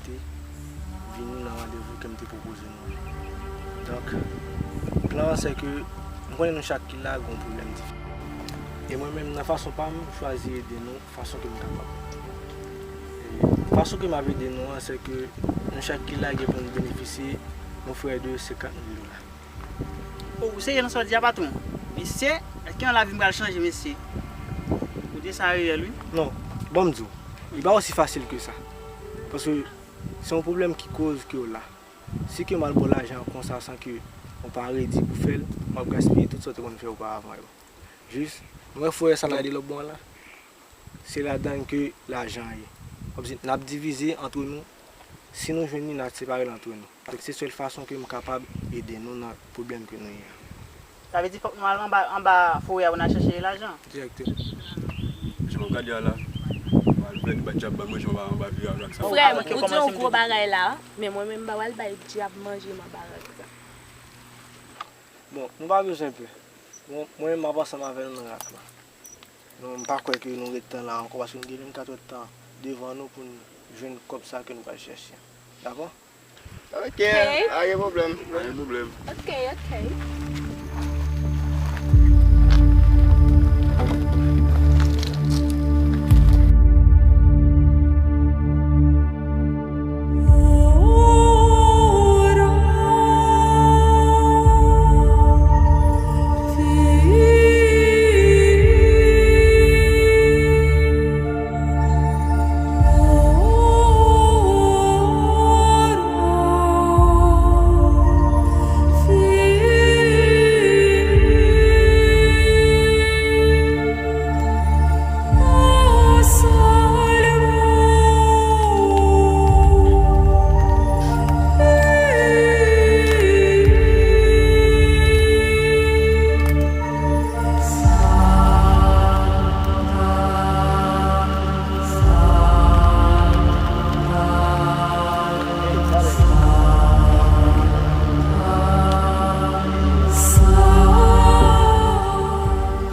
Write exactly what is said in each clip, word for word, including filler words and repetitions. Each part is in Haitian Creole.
te vini nan randevou ke m te pwopoze nou an. Donk, plan an se ke m konnen nou chak ki la gen yon pwoblèm diferan. E mwen menm, nan fason pa m, m chwazi ede nou fason ke m kapab. E fason ke m ap ede nou an, se ke nou chak ki la gen pou nou benefisye yon frè de senkant mil dola. O, ou serye nan sa w di a, patwon? Mesye, èske yon lavi m pral chanje, mesye? Kote sa reyèl, wi. Non, ban m di w, li pa osi fasil ke sa. Paske se yon pwoblèm ki koz ke w la. Si ke m al ba w lajan an konsa san ke w pa redi pou fè l, w ap gaspiye tout sa w te konn fè oparavan yo. Jis, nou wè foyè sa n ap di lòt bò an la? Se ladan l ke lajan an ye. Kòmsi n ap divize antre nou. Si nou jwenn li, n ap separe l antre nou. Donk, se sèl fason ke m kapab ede nou nan pwoblèm ke nou ye a. Sa vle di fòk nou al anba, anba foyè a pou n al chèche lajan? Direktè. Jan w gade a la, w al vle di ba dyab ban manje, w al anba vye avèk sa. Frè m, ou di yon gwo bagay la, men mwen menm m pa pral bay dyab manje m anba rak sa. Bon, nou pa bezwen pè. Bon, mwen menm m ap ansanm avè nou nan rak la. Non, m pa kwè ke nou ret tan la ankò, paske nou gen vennkat èdtan devan nou pou n jwenn kòb sa ke nou pral chèche. Dakò? Ok, pa gen pwoblèm. Pa gen pwoblèm. Ok, ok.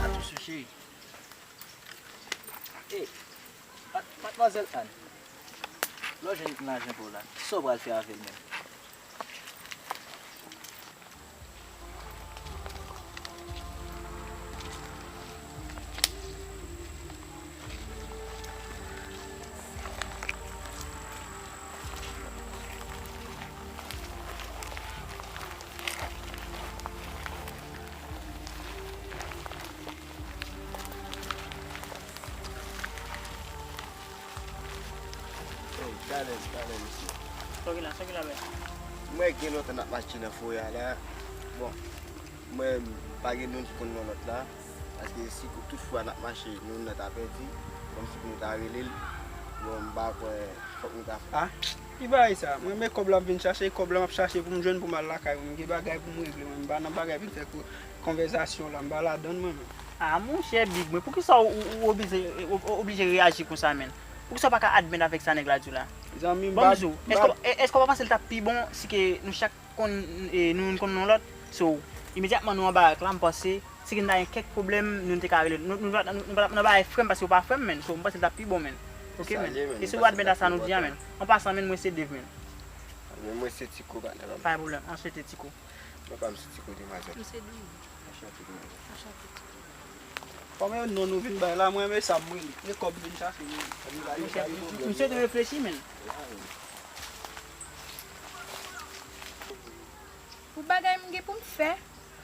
Atouche cheri. Ey, mat-, madmwazèl Ann, lè w jwenn lajan pa w la, kisa w pral fè avè l menm? Ey, talè, talè, mesye. Sa w gen la, sa w gen la, bèl? M wè gen lontan n ap mache nan foyè a la. Bon, mwen, pa gen youn ki konn non lòt la. Paske si tout fwa n ap mache, youn nan ta pèdi, kòmsi pou nou ta rele l. Bon, m pa kwè, fòk nou ta fè. Ah, ki bagay sa? Mwen, men kòb la m vin chache, kòb la m ap chache pou m jwenn pou m al lakay mwen. M gen bagay pou m regle, mwen. M pa nan bagay vin fè kou-, konvèsasyon la, m pa ladann mwen menm. Ah, monchè Big, men poukisa w, w, w oblije, w, w oblije reyaji konsa, menn? Poukisa w pa ka admèt avèk sa nèg la di w la? Zanmi m, ban m di w, èske w, èske w pa panse l t ap pi bon si ke nou chak konn, e, nou youn konn non lòt? So, imedyatman nou anba rak la, m panse, si ke n ta gen kèk pwoblèm, nou te ka regle. Nou, nou, nou, nou, nou, nou pa bay frè m paske w pa frè m, menn. So, m panse l t ap pi bon, menn. Ok, menn. E si w admèt a sa nou di a, menn. An pasan, menn, mwen se Dave, menn. Mwen se Tiko, patnè pa m. Pa gen pwoblèm, anchete, Tiko. Papa m se Tiko, demwazèl. M se Doudou. Anchante, demwazèl. Anchante, Tiko. Kòman e non nou vin bay la, mwen, men sa m rele. E kòb vin chache, men. M swete reflechi, menn. Pou bagay m gen pou m fè,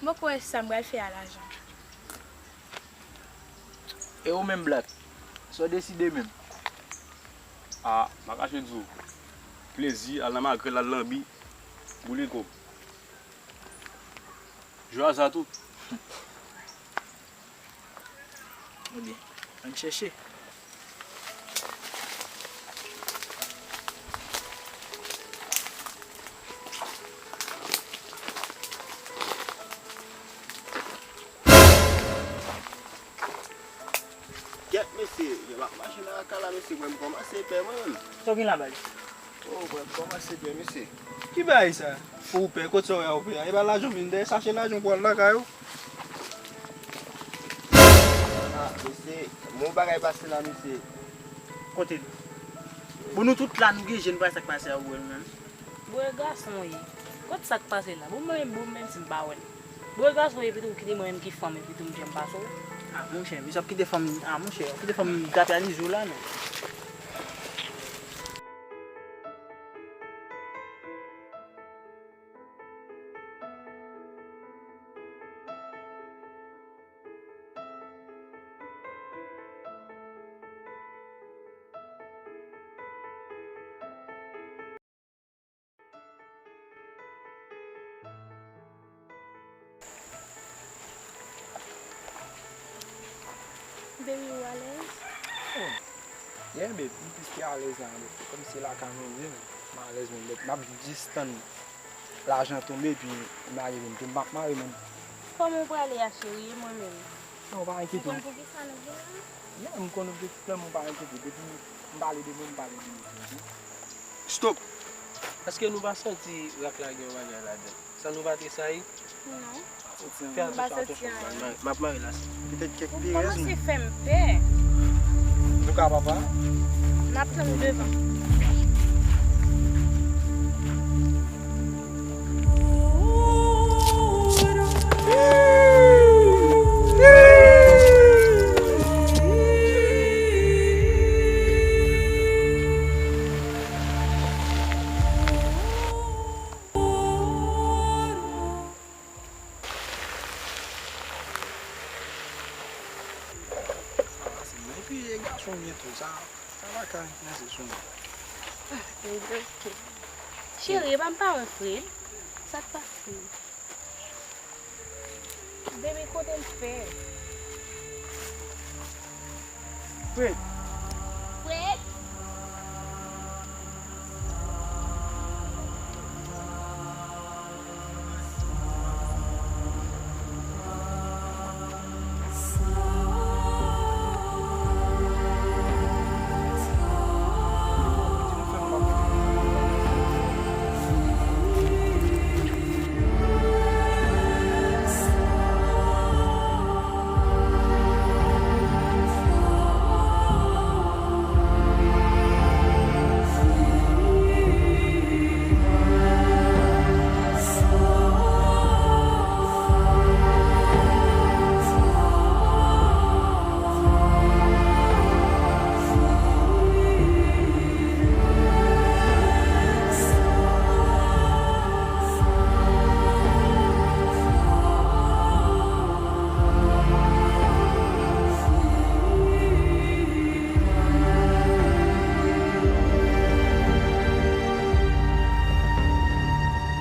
m poko wè sa m pral fè a lajan. E ou menm, Black? Sa w deside menm? Ah, m pa kache di w. Plezi, al nan makrèl, al lanbi, boule kòb. Jwe aza tou. Ebyen, ann chèche. Kèt, mesye, yo ap mache nan rak la, mesye, mwen, m kòmanse pè mwen menm. Sa w gen la, baz? Oh, mwen, m kòmanse pè, mesye. Ki bagay sa? Ou pè, kot sa w wè ou pè a? E pa lajan w vin dèyè, chache lajan w pou al lakay ou. Ah, mesye, men yon bagay pase la, mesye. Kote l? Bon, nou tout la, nou gen je, nou pa wè sa k pase a ou wè nou menm. Bon, e gason w ye. Kot sa k pase la? Bon, mwen menm, bon, menm si m pa wè l. Bon, e gason w ye, epi tou w kite mwen menm ki fanm, epi tou m di m pase w. Ah, monchè, misye ap kite fanm, ah, monchè, ap kite fanm drape alizou la, non. Baby, ou alèz? Oh. Yeah, babe, m plis ke alèz la, babe. Kòm se lakay mwen ye, m alèz menm, babe. M ap jis tann lajan tonbe, epi m ale vin tou. M p ap mare menm. Kòman w prale a, cheri? E mwen menm? Non, pa enkyete w. Ou konn poukisa nou vin la? Yeah, m konn objektif lan, men w pa enkyete. Depi m pale de mwen, m pale de mwen, ok? Stop! Èske nou pa santi rak la gen yon bagay ladan l? Sa nou pa t esaye? Non. Fè atansyon, atansyon. M ap mare, m ap mare la. Petèt kèk perèz, men. Ou kòmanse fè m pè. Nou ka papa? N ap tann ou devan. Epi e gason m ye tou, sa, sa pa ka infliyanse sou mwen. Cheri, epa m pa wè Fred. Sa k pase? Baby, kote l fè? Fred,